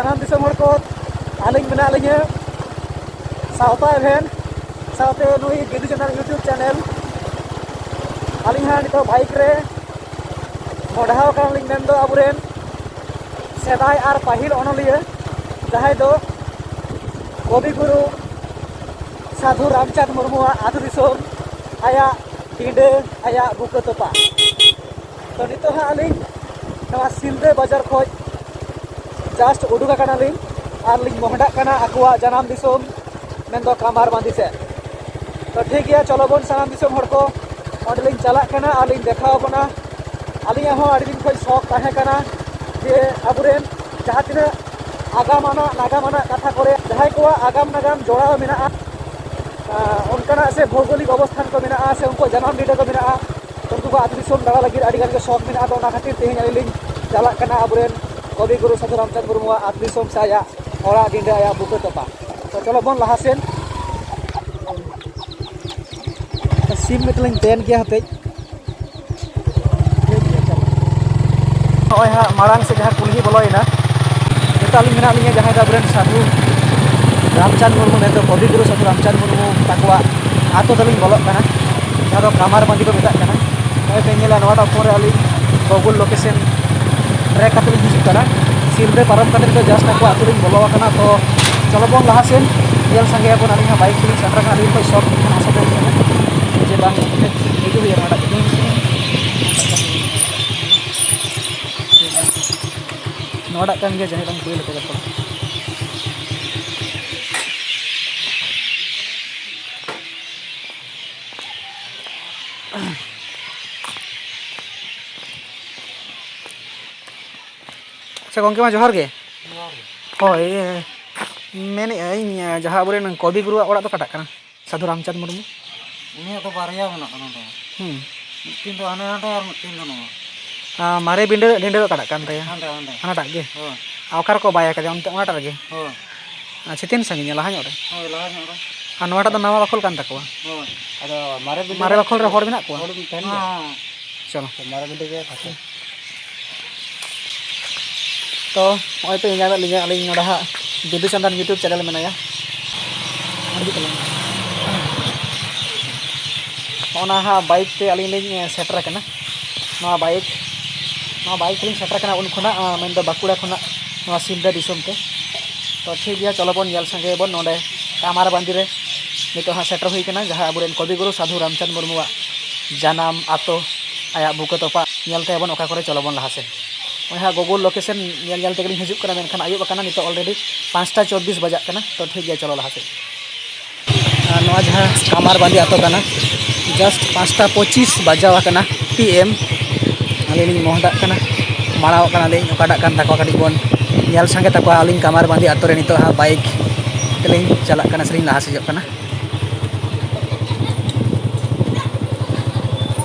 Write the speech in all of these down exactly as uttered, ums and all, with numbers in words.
ᱥᱟᱱᱟᱢ ᱫᱤᱥᱚᱢ ᱦᱚᱲ ᱠᱚ, ᱟᱹᱞᱤᱧ ᱢᱮᱱᱟᱜ ᱞᱤᱧᱟᱹ ᱥᱟᱶᱛᱟ ᱮᱵᱷᱮᱱ ᱥᱟᱶᱛᱮ ᱱᱩᱭ ᱵᱤᱫᱩ ᱪᱟᱸᱫᱟᱱ YouTube channel᱾ ᱟᱹᱞᱤᱧ ᱦᱟᱸᱜ ᱱᱤᱛᱚᱜ ᱵᱟᱭᱤᱠ ᱨᱮ ᱢᱚᱰᱦᱟᱣ ᱠᱟᱱᱟᱞᱤᱧ, ᱢᱮᱱᱫᱚ ᱟᱵᱚᱨᱮᱱ ᱥᱮᱫᱟᱭ ᱟᱨ ᱯᱟᱹᱦᱤᱞ ᱚᱱᱚᱞᱤᱭᱟᱹ, ᱡᱟᱦᱟᱸᱭ ᱫᱚ ᱠᱚᱵᱤ ᱜᱩᱨᱩ ᱥᱟᱹᱫᱷᱩ ᱨᱟᱢᱪᱟᱸᱫᱽ ᱢᱩᱨᱢᱩᱣᱟᱜ ᱟᱹᱛᱩ ᱫᱤᱥᱚᱢ, ᱟᱭᱟᱜ ᱰᱤᱸᱰᱟᱹ, ᱟᱭᱟᱜ ᱵᱩᱠᱟᱹ ᱛᱚᱯᱟ᱾ ᱛᱚ ᱱᱤᱛᱚᱜ ᱦᱟᱸᱜ ᱟᱹᱞᱤᱧ ᱱᱚᱣᱟ ᱥᱤᱞᱫᱟᱹ ᱵᱟᱡᱟᱨ ᱠᱷᱚᱡ just ᱩᱰᱩᱠ ᱟᱠᱟᱱᱟᱞᱤᱧ ᱟᱨ ᱞᱤᱧ ᱢᱚᱦᱰᱟᱜ ᱠᱟᱱᱟ ᱟᱠᱚᱣᱟᱜ ᱡᱟᱱᱟᱢ ᱫᱤᱥᱚᱢ, ᱢᱮᱱᱫᱚ ᱠᱟᱢᱟᱨ ᱵᱟᱸᱫᱤ ᱥᱮᱫ᱾ ᱛᱚ ᱴᱷᱤᱠ ᱜᱮᱭᱟ, ᱪᱚᱞᱚ ᱵᱚᱱ ᱥᱟᱱᱟᱢ ᱫᱤᱥᱚᱢ ᱦᱚᱲ ᱠᱚ, ᱚᱸᱰᱮ ᱞᱤᱧ ᱪᱟᱞᱟᱜ ᱠᱟᱱᱟ ᱟᱨ ᱞᱤᱧ ᱫᱮᱠᱷᱟᱣ ᱟᱵᱚᱱᱟ᱾ ᱟᱹᱞᱤᱧᱟᱜ ᱦᱚᱸ ᱟᱹᱰᱤ ᱫᱤᱱ ᱠᱷᱚᱱ ᱥᱚᱠ ᱛᱟᱦᱮᱸ ᱠᱟᱱᱟ ᱡᱮ ᱟᱵᱚᱨᱮᱱ ᱡᱟᱦᱟᱸ ᱛᱤᱱᱟᱹᱜ ᱟᱜᱟᱢ ᱟᱱᱟᱜ ᱱᱟᱜᱟᱢ ᱟᱱᱟᱜ ᱠᱟᱛᱷᱟ ᱠᱚᱨᱮ ᱡᱟᱦᱟᱸᱭ ᱠᱚᱣᱟᱜ ᱟᱜᱟᱢ ᱱᱟᱜᱟᱢ ᱡᱚᱲᱟᱣ ᱢᱮᱱᱟᱜᱼᱟ, ᱟᱸ, ᱚᱱᱠᱟᱱᱟᱜ ᱥᱮ ᱵᱷᱳᱣᱜᱳᱞᱤᱠ ᱚᱵᱚᱥᱛᱷᱟᱱ ᱠᱚ ᱢᱮᱱᱟᱜᱼᱟ ᱥᱮ ᱩᱱᱠᱩᱣᱟᱜ ᱡᱟᱱᱟᱢ ᱰᱤᱸᱰᱟᱹ ᱠᱚ ᱢᱮᱱᱟᱜᱼᱟ, ᱩᱱᱠᱩ ᱠᱚ ᱟᱹᱛᱩ ᱫᱤᱥᱚᱢ ᱫᱟᱬᱟ ᱞᱟᱹᱜᱤᱫ ᱟᱹᱰᱤ ᱜᱟᱱ ᱜᱮ ᱥᱚᱠ ᱢᱮᱱᱟᱜᱼᱟ᱾ ᱟᱫᱚ ᱚᱱᱟ ᱠᱷᱟᱹᱛᱤᱨ ᱛᱮᱦᱮᱧ ᱟᱹᱞᱤᱧ ᱞᱤᱧ ᱪᱟᱞᱟᱜ ᱠᱟᱱᱟ ᱟᱵᱚᱨᱮᱱ ᱠᱚᱵᱤ ᱜᱩᱨᱩ ᱥᱟᱹᱫᱷᱩ ᱨᱟᱢᱪᱟᱸᱫᱽ ᱢᱩᱨᱢᱩᱣᱟᱜ ᱟᱹᱛᱩ ᱫᱤᱥᱚᱢ ᱥᱮ ᱟᱭᱟᱜ ᱚᱲᱟᱜ ᱰᱤᱸᱰᱟᱹ, ᱟᱭᱟᱜ ᱵᱩᱠᱟᱹ ᱛᱚᱯᱟ᱾ ᱛᱚ ᱪᱚᱞᱚ ᱵᱚᱱ ᱞᱟᱦᱟ ᱥᱮᱱ᱾ ᱥᱤᱢ ᱢᱤᱫᱴᱟᱝ ᱞᱤᱧ ᱛᱮᱱ ᱜᱮᱭᱟ ᱦᱚᱛᱮᱡ᱾ ᱱᱚᱜᱼᱚᱭ ᱦᱟᱸᱜ ᱢᱟᱲᱟᱝ ᱥᱮᱫ ᱡᱟᱦᱟᱸ ᱠᱩᱞᱦᱤ ᱵᱚᱞᱚᱭᱮᱱᱟ, ᱱᱤᱛᱚᱜ ᱟᱹᱞᱤᱧ ᱢᱮᱱᱟᱜ ᱞᱤᱧᱟ ᱡᱟᱦᱟᱸᱭ ᱫᱚ ᱟᱵᱚᱨᱮᱱ ᱥᱟᱹᱫᱷᱩ ᱨᱟᱢᱪᱟᱸᱫᱽ ᱢᱩᱨᱢᱩ, ᱢᱮᱱᱫᱚ ᱠᱚᱵᱤ ᱜᱩᱨᱩ ᱥᱟᱹᱫᱷᱩ ᱨᱟᱢᱪᱟᱸᱫᱽ ᱢᱩᱨᱢᱩ ᱛᱟᱠᱚᱣᱟᱜ ᱟᱛᱳ ᱛᱟᱹᱞᱤᱧ ᱵᱚᱞᱚᱜ ᱠᱟᱱᱟ, ᱡᱟᱦᱟᱸ ᱫᱚ ᱠᱟᱢᱟᱨ ᱵᱟᱸᱫᱤ ᱠᱚ ᱢᱮᱛᱟᱜ ᱠᱟᱱᱟ᱾ ᱱᱚᱜᱼᱚᱭ ᱯᱮ ᱧᱮᱞᱟ ᱱᱚᱣᱟᱴᱟᱜ ᱯᱷᱳᱱ ᱨᱮ ᱟᱹᱞᱤᱧ Google location track ᱠᱟᱛᱮ ᱞᱤᱧ ᱦᱤᱡᱩᱜ ᱠᱟᱱᱟ᱾ ᱥᱤᱞᱫᱟᱹ ᱯᱟᱨᱚᱢ ᱠᱟᱛᱮ ᱱᱤᱛᱚᱜ just ᱟᱠᱚ ᱟᱛᱳ ᱞᱤᱧ ᱵᱚᱞᱚ ᱟᱠᱟᱱᱟ᱾ ᱛᱚ ᱪᱚᱞᱚ ᱵᱚᱱ ᱞᱟᱦᱟ ᱥᱮᱱ, ᱧᱮᱞ ᱥᱟᱸᱜᱮᱭᱟᱵᱚᱱ᱾ ᱟᱹᱞᱤᱧ ᱦᱚᱸ ᱵᱟᱭᱤᱠ ᱛᱮᱞᱤᱧ ᱥᱮᱴᱮᱨ ᱟᱠᱟᱱᱟ, ᱟᱹᱰᱤ ᱫᱤᱱ ᱠᱷᱚᱱ ᱥᱚᱠ ᱛᱟᱦᱮᱸ ᱠᱟᱱᱟ, ᱟᱥᱟ ᱛᱟᱦᱮᱸ ᱠᱟᱱᱟ ᱡᱮ ᱵᱟᱝ ᱦᱤᱡᱩᱜ ᱦᱩᱭᱩᱜᱼᱟ ᱱᱚᱣᱟᱴᱟᱜ᱾ ᱱᱚᱣᱟᱴᱟᱜ ᱠᱟᱱ ᱜᱮᱭᱟ ᱡᱟᱦᱮᱨ ᱵᱟᱝ ᱯᱩᱭᱞᱩ ᱠᱚ ᱡᱚᱛᱚ᱾ ᱟᱪᱪᱷᱟ ᱜᱚᱢᱠᱮ, ᱢᱟ ᱡᱚᱦᱟᱨ ᱜᱮ᱾ ᱡᱚᱦᱟᱨ ᱜᱮ᱾ ᱦᱳᱭ, ᱢᱮᱱᱮᱫ ᱟᱹᱧ, ᱡᱟᱦᱟᱸ ᱟᱵᱚᱨᱮᱱ ᱠᱚᱵᱤ ᱜᱩᱨᱩᱣᱟᱜ ᱚᱲᱟᱜ ᱫᱚ ᱚᱠᱟᱴᱟᱜ ᱠᱟᱱᱟ? ᱥᱟᱹᱫᱷᱩ ᱨᱟᱢᱪᱟᱸᱫᱽ ᱢᱩᱨᱢᱩ᱾ ᱩᱱᱤᱭᱟᱜ ᱫᱚ ᱵᱟᱨᱭᱟ ᱢᱮᱱᱟᱜᱼᱟ ᱱᱚᱰᱮ᱾ ᱦᱩᱸ᱾ ᱢᱤᱫᱴᱮᱱ ᱫᱚ ᱦᱟᱱᱮ ᱦᱟᱸᱰᱮ ᱟᱨ ᱢᱤᱫᱴᱮᱱ ᱫᱚ ᱱᱚᱣᱟ᱾ ᱟᱨ ᱢᱟᱨᱮ ᱵᱤᱸᱰᱟᱹ, ᱰᱤᱸᱰᱟᱹ ᱚᱠᱟᱴᱟᱜ ᱠᱟᱱ ᱛᱟᱭᱟ? ᱦᱟᱸᱰᱮ, ᱦᱟᱸᱰᱮ᱾ ᱦᱟᱱᱟᱴᱟᱜ ᱜᱮ? ᱦᱳᱭ᱾ ᱟᱨ ᱚᱠᱟ ᱨᱮᱠᱚ ᱵᱟᱭ ᱟᱠᱟᱫᱮᱭᱟ? ᱚᱱᱛᱮ ᱚᱱᱟᱴᱟᱜ ᱨᱮᱜᱮ? ᱦᱳᱭ᱾ ᱟᱪᱪᱷᱟ, ᱛᱤᱱ ᱥᱟᱺᱜᱤᱧᱟ? ᱞᱟᱦᱟ ᱧᱚᱜ ᱨᱮ? ᱦᱳᱭ, ᱞᱟᱦᱟ ᱧᱚᱜ ᱨᱮ᱾ ᱟᱨ ᱱᱚᱣᱟᱴᱟᱜ ᱫᱚ ᱱᱟᱣᱟ ᱵᱟᱠᱷᱳᱞ ᱠᱟᱱ ᱛᱟᱠᱚᱣᱟ? ᱦᱳᱭ᱾ ᱟᱫᱚ ᱢᱟᱨᱮ ᱵᱤᱞᱰᱤᱝ ᱢᱟᱨᱮ ᱨᱮ ᱵᱟᱠᱷᱳᱞ ᱨᱮ ᱦᱚᱲ ᱢᱮᱱᱟᱜ ᱠᱚᱣᱟ? ᱦᱚᱲ ᱛᱟᱦᱮᱱ ᱜᱮᱭᱟ᱾ ᱦᱮᱸ᱾ ᱪᱚᱞᱚ᱾ ᱢᱟᱨᱮ ᱵᱤᱞᱰᱤᱝ ᱨᱮ ᱛᱟᱦᱮᱸ᱾ ᱛᱚ, ᱱᱚᱜᱼᱚᱭ ᱯᱮ ᱧᱮᱞ ᱧᱟᱢᱮᱫ ᱞᱤᱧᱟ, ᱟᱹᱞᱤᱧ ᱱᱚᱰᱮ ᱦᱟᱸᱜ ᱵᱤᱫᱩ ᱪᱟᱸᱫᱟᱱ YouTube channel ᱢᱮᱱᱟᱭᱟ᱾ ᱚᱱᱟ ᱦᱟᱸᱜ ᱵᱟᱭᱤᱠ ᱛᱮ ᱟᱹᱞᱤᱧ ᱞᱤᱧ ᱥᱮᱴᱮᱨ ᱟᱠᱟᱱᱟ᱾ ᱱᱚᱣᱟ ᱵᱟᱭᱤᱠ, ᱱᱚᱣᱟ ᱵᱟᱭᱤᱠ ᱛᱮᱞᱤᱧ ᱥᱮᱴᱮᱨ ᱟᱠᱟᱱᱟ ᱩᱱ ᱠᱷᱚᱱᱟᱜ, ᱢᱮᱱᱫᱚ ᱵᱟᱸᱠᱩᱲᱟ ᱠᱷᱚᱱᱟᱜ ᱱᱚᱣᱟ ᱥᱤᱞᱫᱟᱹ ᱫᱤᱥᱚᱢ ᱛᱮ᱾ ᱛᱚ ᱴᱷᱤᱠ ᱜᱮᱭᱟ, ᱪᱚᱞᱚ ᱵᱚᱱ ᱧᱮᱞ ᱥᱟᱸᱜᱮᱭᱟᱵᱚᱱ ᱱᱚᱰᱮ ᱠᱟᱢᱟᱨ ᱵᱟᱸᱫᱤ ᱨᱮ ᱱᱤᱛᱚᱜ ᱦᱟᱸᱜ ᱥᱮᱴᱮᱨ ᱦᱩᱭ ᱠᱟᱱᱟ, ᱡᱟᱦᱟᱸ ᱟᱵᱚᱨᱮᱱ ᱠᱚᱵᱤᱜᱩᱨᱩ ᱥᱟᱫᱷᱩ ᱨᱟᱢᱪᱟᱸᱫᱽ ᱢᱩᱨᱢᱩᱣᱟᱜ ᱡᱟᱱᱟᱢ ᱟᱛᱳ, ᱟᱭᱟᱜ ᱵᱩᱠᱟᱹ ᱛᱚᱯᱟ᱾ ᱧᱮᱞ ᱛᱟᱭᱟᱵᱚᱱ ᱚᱠᱟ ᱠᱚᱨᱮ, ᱪᱚᱞᱚ ᱵᱚᱱ ᱞᱟᱦᱟ ᱥᱮᱫ᱾ ᱱᱚᱜᱼᱚᱭ ᱦᱟᱸᱜ Google location ᱧᱮᱞ ᱧᱮᱞ ᱛᱮᱜᱮᱞᱤᱧ ᱦᱤᱡᱩᱜ ᱠᱟᱱᱟ, ᱢᱮᱱᱠᱷᱟᱱ ᱟᱹᱭᱩᱵ ᱟᱠᱟᱱᱟ, ᱱᱤᱛᱚᱜ already ᱯᱟᱸᱪᱴᱟ ᱪᱚᱵᱵᱤᱥ ᱵᱟᱡᱟᱜ ᱠᱟᱱᱟ᱾ ᱛᱚ ᱴᱷᱤᱠ ᱜᱮᱭᱟ, ᱪᱚᱞᱚ ᱞᱟᱦᱟ ᱥᱮᱫ᱾ ᱟᱨ ᱱᱚᱣᱟ ᱡᱟᱦᱟᱸ ᱠᱟᱢᱟᱨ ᱵᱟᱸᱫᱤ ᱟᱛᱳ ᱠᱟᱱᱟ, just ᱯᱟᱸᱪᱴᱟ ᱯᱚᱸᱪᱤᱥ ᱵᱟᱡᱟᱣ ᱟᱠᱟᱱᱟ, PM᱾ ᱟᱹᱞᱤᱧ ᱞᱤᱧ ᱢᱚᱦᱰᱟᱜ ᱠᱟᱱᱟ, ᱢᱟᱲᱟᱣᱚᱜ ᱠᱟᱱᱟᱞᱤᱧ, ᱚᱠᱟᱴᱟᱜ ᱠᱟᱱ ᱛᱟᱠᱚᱣᱟ ᱠᱟᱹᱴᱤᱡ ᱵᱚᱱ ᱧᱮᱞ ᱥᱟᱸᱜᱮ ᱛᱟᱠᱚᱣᱟ᱾ ᱟᱹᱞᱤᱧ ᱠᱟᱢᱟᱨ ᱵᱟᱸᱫᱤ ᱟᱛᱳ ᱨᱮ ᱱᱤᱛᱚᱜ ᱦᱟᱸᱜ ᱵᱟᱭᱤᱠ ᱛᱮᱞᱤᱧ ᱪᱟᱞᱟᱜ ᱠᱟᱱᱟ ᱥᱮᱞᱤᱧ ᱞᱟᱦᱟ ᱥᱮᱡᱚᱜ ᱠᱟᱱᱟ᱾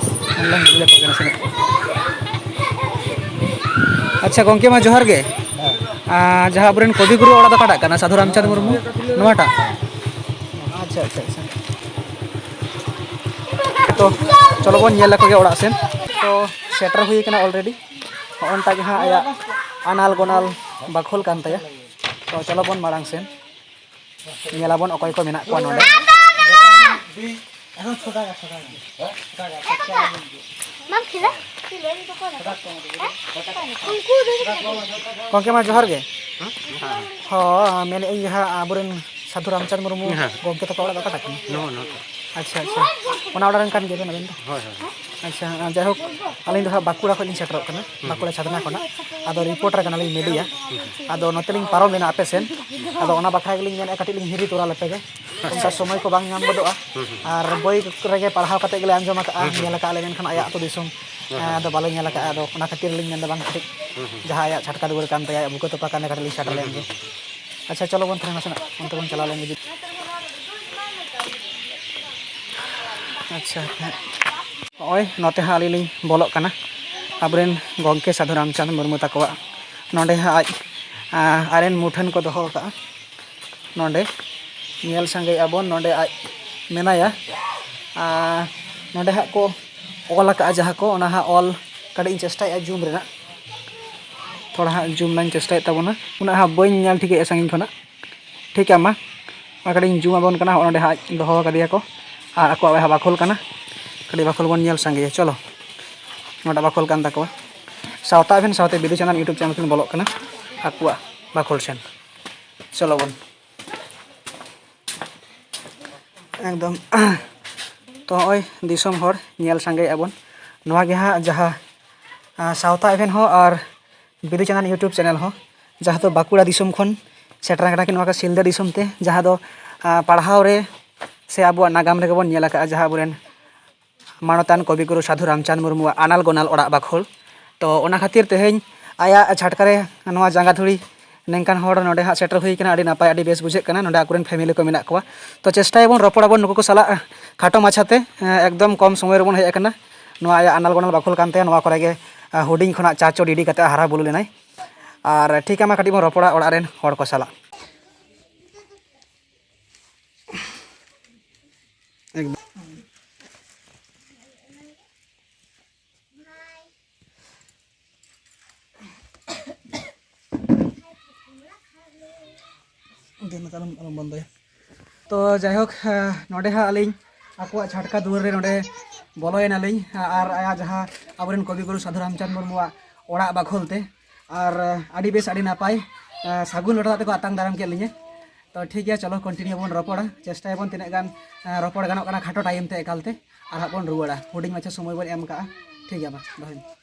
ᱟᱪᱪᱷᱟ ᱜᱚᱢᱠᱮ, ᱢᱟ ᱡᱚᱦᱟᱨ ᱜᱮ᱾ ᱟᱨ ᱡᱟᱦᱟᱸ ᱟᱵᱚᱨᱮᱱ ᱠᱚᱵᱤᱜᱩᱨᱩ ᱚᱲᱟᱜ ᱫᱚ ᱚᱠᱟᱴᱟᱜ ᱠᱟᱱᱟ? ᱥᱟᱫᱷᱩ ᱨᱟᱢᱪᱟᱸᱫᱽ ᱢᱩᱨᱢᱩ, ᱱᱚᱣᱟᱴᱟᱜ? ᱟᱪᱪᱷᱟ, ᱟᱪᱪᱷᱟ, ᱟᱪᱪᱷᱟ᱾ ᱛᱚ ᱪᱚᱞᱚ ᱵᱚᱱ ᱧᱮᱞ ᱞᱮᱠᱚ ᱜᱮ ᱚᱲᱟᱜ ᱥᱮᱱ᱾ ᱛᱚ ᱥᱮᱴᱮᱨ ᱦᱩᱭ ᱠᱟᱱᱟ already᱾ ᱦᱚᱸᱜᱼᱚᱱᱴᱟ ᱜᱮ ᱦᱟᱸᱜ ᱟᱭᱟᱜ ᱟᱱᱟᱞ ᱜᱚᱱᱟᱞ ᱵᱟᱠᱷᱳᱞ ᱠᱟᱱ ᱛᱟᱭᱟ᱾ ᱛᱚ ᱪᱚᱞᱚ ᱵᱚᱱ ᱢᱟᱲᱟᱝ ᱥᱮᱱ ᱧᱮᱞᱟᱵᱚᱱ ᱚᱠᱚᱭ ᱠᱚ ᱢᱮᱱᱟᱜ ᱠᱚᱣᱟ ᱱᱚᱰᱮ᱾ ᱜᱚᱢᱠᱮ ᱢᱟ ᱡᱚᱦᱟᱨ ᱜᱮ᱾ ᱦᱚᱸ, ᱢᱮᱱᱮᱫ ᱟᱹᱧ ᱡᱟᱦᱟᱸ ᱟᱵᱚᱨᱮᱱ ᱥᱟᱹᱫᱷᱩ ᱨᱟᱢᱪᱟᱸᱫᱽ ᱢᱩᱨᱢᱩ ᱦᱮᱸ᱾ ᱜᱚᱢᱠᱮ ᱛᱟᱠᱚ ᱚᱲᱟᱜ ᱫᱚ ᱚᱠᱟᱴᱟᱜ ᱠᱟᱱᱟ? ᱱᱚᱣᱟ, ᱱᱚᱣᱟ᱾ ᱟᱪᱪᱷᱟ, ᱟᱪᱪᱷᱟ᱾ ᱚᱱᱟ ᱚᱲᱟᱜ ᱨᱮᱱ ᱠᱟᱱ ᱜᱮᱭᱟᱵᱮᱱ ᱟᱵᱮᱱ ᱫᱚ? ᱦᱳᱭ, ᱦᱳᱭ᱾ ᱟᱪᱪᱷᱟ, ᱡᱟᱭᱦᱳᱠ, ᱟᱹᱞᱤᱧ ᱫᱚ ᱦᱟᱸᱜ ᱵᱟᱸᱠᱩᱲᱟ ᱠᱷᱚᱱ ᱞᱤᱧ ᱥᱮᱴᱮᱨᱚᱜ ᱠᱟᱱᱟ, ᱦᱩᱸ᱾ ᱵᱟᱸᱠᱩᱲᱟ ᱪᱷᱟᱛᱱᱟ ᱠᱷᱚᱱᱟᱜ᱾ ᱟᱫᱚ reporter ᱠᱟᱱᱟᱞᱤᱧ, media᱾ ᱟᱫᱚ ᱱᱚᱛᱮ ᱞᱤᱧ ᱯᱟᱨᱚᱢ ᱞᱮᱱᱟ ᱟᱯᱮ ᱥᱮᱱ, ᱟᱫᱚ ᱚᱱᱟ ᱵᱟᱠᱷᱨᱟ ᱜᱮᱞᱤᱧ ᱢᱮᱱᱮᱫᱼᱟ, ᱠᱟᱹᱴᱤᱡ ᱞᱤᱧ ᱦᱤᱨᱤ ᱛᱚᱨᱟ ᱞᱮᱯᱮ ᱜᱮ᱾ ᱚᱱᱠᱟ ᱥᱚᱢᱚᱭ ᱠᱚ ᱵᱟᱝ ᱧᱟᱢ ᱜᱚᱫᱚᱜᱼᱟ᱾ ᱦᱩᱸ, ᱦᱩᱸ᱾ ᱟᱨ ᱵᱳᱭ ᱨᱮᱜᱮ ᱯᱟᱲᱦᱟᱣ ᱠᱟᱛᱮ ᱜᱮᱞᱮ ᱟᱸᱡᱚᱢ ᱟᱠᱟᱫᱼᱟ, ᱦᱩᱸ, ᱦᱩᱸ᱾ ᱧᱮᱞ ᱟᱠᱟᱫᱼᱟ ᱞᱮ, ᱢᱮᱱᱠᱷᱟᱱ ᱟᱭᱟᱜ ᱟᱹᱛᱩ ᱫᱤᱥᱚᱢ, ᱦᱩᱸ, ᱦᱩᱸ᱾ ᱟᱫᱚ ᱵᱟᱞᱮ ᱧᱮᱞ ᱟᱠᱟᱫᱼᱟ᱾ ᱟᱫᱚ ᱚᱱᱟ ᱠᱷᱟᱹᱛᱤᱨ ᱞᱤᱧ ᱢᱮᱱᱫᱟ, ᱵᱟᱝ ᱠᱟᱹᱴᱤᱡ ᱦᱩᱸ, ᱦᱩᱸ᱾ ᱡᱟᱦᱟᱸ ᱟᱭᱟᱜ ᱪᱷᱟᱴᱠᱟ ᱫᱩᱣᱟᱹᱨ ᱠᱟᱱ ᱛᱟᱭᱟ, ᱟᱭᱟᱜ ᱵᱩᱠᱟᱹ ᱛᱚᱯᱟ ᱠᱟᱱ ᱛᱟᱭᱟ, ᱠᱟᱹᱴᱤᱡ ᱞᱤᱧ ᱥᱮᱴᱮᱨ ᱦᱩᱸ, ᱞᱮᱱ ᱦᱩᱸ, ᱜᱮ᱾ ᱦᱩᱸ᱾ ᱟᱪᱪᱷᱟ, ᱪᱚᱞᱚ ᱵᱚᱱ ᱛᱟᱦᱚᱞᱮ ᱱᱟᱥᱮᱱᱟᱜ ᱚᱱᱛᱮ ᱵᱚᱱ ᱪᱟᱞᱟᱣ ᱞᱮᱱ ᱜᱮ᱾ ᱟᱪᱪᱷᱟ, ᱦᱮᱸ᱾ ᱱᱚᱜᱼᱚᱭ ᱱᱚᱛᱮ ᱦᱟᱸᱜ ᱟᱹᱞᱤᱧ ᱞᱤᱧ ᱵᱚᱞᱚᱜ ᱠᱟᱱᱟ, ᱟᱵᱚᱨᱮᱱ ᱜᱚᱢᱠᱮ ᱥᱟᱹᱫᱷᱩ ᱨᱟᱢᱪᱟᱸᱫᱽ ᱢᱩᱨᱢᱩ ᱛᱟᱠᱚᱣᱟᱜ᱾ ᱱᱚᱸᱰᱮ ᱦᱟᱸᱜ ᱟᱡ, ᱟᱸ, ᱟᱡᱨᱮᱱ ᱢᱩᱴᱷᱟᱹᱱ ᱠᱚ ᱫᱚᱦᱚ ᱟᱠᱟᱫᱼᱟ᱾ ᱱᱚᱸᱰᱮ ᱧᱮᱞ ᱥᱟᱸᱜᱮᱭᱮᱫᱼᱟ ᱵᱚᱱ, ᱱᱚᱸᱰᱮ ᱟᱡ ᱢᱮᱱᱟᱭᱟ᱾ ᱟᱨ ᱱᱚᱸᱰᱮ ᱦᱟᱸᱜ ᱠᱚ ᱚᱞ ᱟᱠᱟᱫᱼᱟ ᱡᱟᱦᱟᱸ ᱠᱚ, ᱚᱱᱟ ᱦᱟᱸᱜ ᱚᱞ ᱠᱟᱹᱴᱤᱡ ᱤᱧ ᱪᱮᱥᱴᱟᱭᱮᱫᱼᱟ zoom ᱨᱮᱱᱟᱜ᱾ ᱛᱷᱚᱲᱟ ᱦᱟᱸᱜ ᱡᱩᱢ ᱞᱟᱧ ᱪᱮᱥᱴᱟᱭᱮᱫ ᱛᱟᱵᱚᱱᱟ, ᱩᱱᱟᱹᱜ ᱦᱟᱸᱜ ᱵᱟᱹᱧ ᱧᱮᱞ ᱴᱷᱤᱠᱮᱜᱼᱟ ᱥᱟᱺᱜᱤᱧ ᱠᱷᱚᱱᱟᱜ᱾ ᱴᱷᱤᱠ ᱜᱮᱭᱟ, ᱢᱟ ᱱᱚᱣᱟ ᱠᱟᱹᱴᱤᱡ ᱤᱧ ᱡᱩᱢ ᱟᱵᱚᱱ ᱠᱟᱱᱟ᱾ ᱦᱚᱸᱜᱼᱚ ᱱᱚᱸᱰᱮ ᱦᱟᱸᱜ ᱫᱚᱦᱚ ᱠᱟᱫᱮᱭᱟ ᱠᱚ ᱟᱨ ᱟᱠᱚᱣᱟᱜ ᱦᱟᱸᱜ ᱵᱟᱠᱷᱳᱞ ᱠᱟᱱᱟ᱾ ᱠᱟᱹᱴᱤᱡ ᱵᱟᱠᱷᱳᱞ ᱵᱚᱱ ᱧᱮᱞ ᱥᱟᱸᱜᱮᱭᱟ᱾ ᱪᱚᱞᱚ, ᱱᱚᱣᱟᱴᱟᱜ ᱵᱟᱠᱷᱳᱞ ᱠᱟᱱ ᱛᱟᱠᱚᱣᱟ᱾ ᱥᱟᱶᱛᱟ ᱮᱵᱷᱮᱱ ᱥᱟᱶᱛᱮ ᱵᱤᱫᱩ ᱪᱟᱸᱫᱟᱱ YouTube ᱪᱮᱱᱮᱞ ᱠᱤᱱ ᱵᱚᱞᱚᱜ ᱠᱟᱱᱟ ᱟᱠᱚᱣᱟᱜ ᱵᱟᱠᱷᱳᱞ ᱴᱷᱮᱱ᱾ ᱪᱚᱞᱚ ᱵᱚᱱ᱾ ᱮᱠᱫᱚᱢ᱾ ᱛᱚ ᱱᱚᱜᱼᱚᱭ ᱫᱤᱥᱚᱢ ᱦᱚᱲ ᱧᱮᱞ ᱥᱟᱸᱜᱮᱭᱮᱫᱼᱟ ᱵᱚᱱ, ᱱᱚᱣᱟ ᱜᱮ ᱦᱟᱸᱜ ᱡᱟᱦᱟᱸ, ᱟᱸ, ᱥᱟᱶᱛᱟ ᱮᱵᱷᱮᱱ ᱦᱚᱸ ᱟᱨ ᱵᱤᱫᱩ ᱪᱟᱸᱫᱟᱱ YouTube ᱪᱮᱱᱮᱞ ᱦᱚᱸ, ᱡᱟᱦᱟᱸ ᱫᱚ ᱵᱟᱸᱠᱩᱲᱟ ᱫᱤᱥᱚᱢ ᱠᱷᱚᱱ ᱥᱮᱴᱮᱨ ᱟᱠᱟᱱᱟ ᱠᱤᱱ ᱱᱚᱣᱟ ᱥᱤᱞᱫᱟᱹ ᱫᱤᱥᱚᱢ ᱛᱮ, ᱡᱟᱦᱟᱸ ᱫᱚ, ᱟᱸ, ᱯᱟᱲᱦᱟᱣ ᱨᱮ ᱥᱮ ᱟᱵᱚᱣᱟᱜ ᱱᱟᱜᱟᱢ ᱨᱮᱜᱮ ᱵᱚᱱ ᱧᱮᱞ ᱟᱠᱟᱫᱼᱟ, ᱡᱟᱦᱟᱸ ᱟᱵᱚᱨᱮᱱ ᱢᱟᱱᱚᱛᱟᱱ ᱠᱚᱵᱤᱜᱩᱨᱩ ᱥᱟᱹᱫᱷᱩ ᱨᱟᱢᱪᱟᱸᱫᱽ ᱢᱩᱨᱢᱩᱣᱟᱜ ᱟᱱᱟᱞ ᱜᱚᱱᱟᱞ ᱚᱲᱟᱜ ᱵᱟᱠᱷᱳᱞ᱾ ᱛᱚ ᱚᱱᱟ ᱠᱷᱟᱹᱛᱤᱨ ᱛᱮᱦᱮᱧ ᱟᱭᱟᱜ ᱪᱷᱟᱴᱠᱟ ᱨᱮ ᱱᱚᱣᱟ ᱡᱟᱸᱜᱟ ᱫᱷᱩᱲᱤ ᱱᱤᱝᱠᱟᱱ ᱦᱚᱲ ᱱᱚᱰᱮ ᱦᱟᱸᱜ ᱥᱮᱴᱮᱨ ᱦᱩᱭ ᱠᱟᱱᱟ, ᱟᱹᱰᱤ ᱱᱟᱯᱟᱭ, ᱟᱹᱰᱤ ᱵᱮᱥ ᱵᱩᱡᱷᱟᱹᱜ ᱠᱟᱱᱟ᱾ ᱱᱚᱰᱮ ᱟᱠᱚᱨᱮᱱ family ᱠᱚ ᱢᱮᱱᱟᱜ ᱠᱚᱣᱟ᱾ ᱛᱚ ᱪᱮᱥᱴᱟᱭᱟᱵᱚᱱ, ᱨᱚᱯᱚᱲᱟᱵᱚᱱ ᱱᱩᱠᱩ ᱠᱚ ᱥᱟᱞᱟᱜ ᱠᱷᱟᱴᱚ ᱢᱟᱪᱷᱟᱛᱮ, ᱮᱸ, ᱮᱠᱫᱚᱢ ᱠᱚᱢ ᱥᱚᱢᱚᱭ ᱨᱮᱵᱚᱱ ᱦᱮᱡ ᱟᱠᱟᱱᱟ᱾ ᱱᱚᱣᱟ ᱟᱭᱟᱜ ᱟᱱᱟᱞ ᱜᱚᱱᱟᱞ ᱵᱟᱠᱷᱳᱞ ᱠᱟᱱ ᱛᱟᱭᱟ, ᱱᱚᱣᱟ ᱠᱚᱨᱮ ᱜᱮ, ᱮᱸ, ᱦᱩᱰᱤᱧ ᱠᱷᱚᱱᱟᱜ ᱪᱟᱪᱚ ᱰᱤᱰᱤ ᱠᱟᱛᱮ ᱦᱟᱨᱟ ᱵᱩᱨᱩ ᱞᱮᱱᱟᱭ᱾ ᱟᱨ ᱴᱷᱤᱠ ᱟᱭᱢᱟ ᱠᱟᱹᱴᱤᱡ ᱵᱚᱱ ᱨᱚᱯᱚᱲᱟ ᱚᱲᱟᱜ ᱨᱮᱱ ᱦᱚᱲ ᱠᱚ ᱥᱟᱞᱟᱜ᱾ ᱮᱠᱫᱚᱢ᱾ ᱫᱮᱱ ᱟᱞᱚᱢ, ᱟᱞᱚᱢ ᱵᱚᱱᱫᱚᱭᱟ᱾ ᱛᱚ ᱡᱟᱭᱦᱳᱠ, ᱱᱚᱰᱮ ᱦᱟᱸᱜ ᱟᱹᱞᱤᱧ ᱟᱠᱚᱣᱟᱜ ᱪᱷᱟᱴᱠᱟ ᱫᱩᱣᱟᱹᱨ ᱨᱮ ᱱᱚᱰᱮ ᱵᱚᱞᱚᱭᱮᱱᱟᱞᱤᱧ, ᱟᱨ ᱟᱭᱟᱜ ᱡᱟᱦᱟᱸ ᱟᱵᱚᱨᱮᱱ ᱠᱚᱵᱤ ᱜᱩᱨᱩ ᱥᱟᱹᱫᱷᱩ ᱨᱟᱢᱪᱟᱸᱫᱽ ᱢᱩᱨᱢᱩᱣᱟᱜ ᱚᱲᱟᱜ ᱵᱟᱠᱷᱳᱞ ᱛᱮ, ᱟᱨ ᱟᱹᱰᱤ ᱵᱮᱥ, ᱟᱹᱰᱤ ᱱᱟᱯᱟᱭ, ᱥᱟᱹᱜᱩᱱ ᱞᱚᱴᱟ ᱫᱟᱜ ᱛᱮᱠᱚ ᱟᱛᱟᱝ ᱫᱟᱨᱟᱢ ᱠᱮᱫ ᱞᱤᱧᱟᱹ᱾ ᱛᱚ ᱴᱷᱤᱠ ᱜᱮᱭᱟ, ᱪᱚᱞᱚ continue ᱵᱚᱱ ᱨᱚᱯᱚᱲᱟ, ᱪᱮᱥᱴᱟᱭᱟᱵᱚᱱ ᱛᱤᱱᱟᱹᱜ ᱜᱟᱱ ᱨᱚᱯᱚᱲ ᱜᱟᱱᱚᱜ ᱠᱟᱱᱟ ᱠᱷᱟᱴᱚ time ᱛᱮ ᱮᱠᱟᱞᱛᱮ, ᱟᱨ ᱦᱟᱸᱜ ᱵᱚᱱ ᱨᱩᱣᱟᱹᱲᱟ, ᱦᱩᱰᱤᱧ ᱢᱟᱪᱷᱟ ᱥᱚᱢᱚᱭ ᱵᱚᱱ ᱮᱢ ᱠᱟᱜᱼᱟ᱾ ᱴᱷᱤᱠ ᱜᱮᱭᱟ, ᱢᱟ ᱫᱚᱦᱚᱭ ᱢᱮ᱾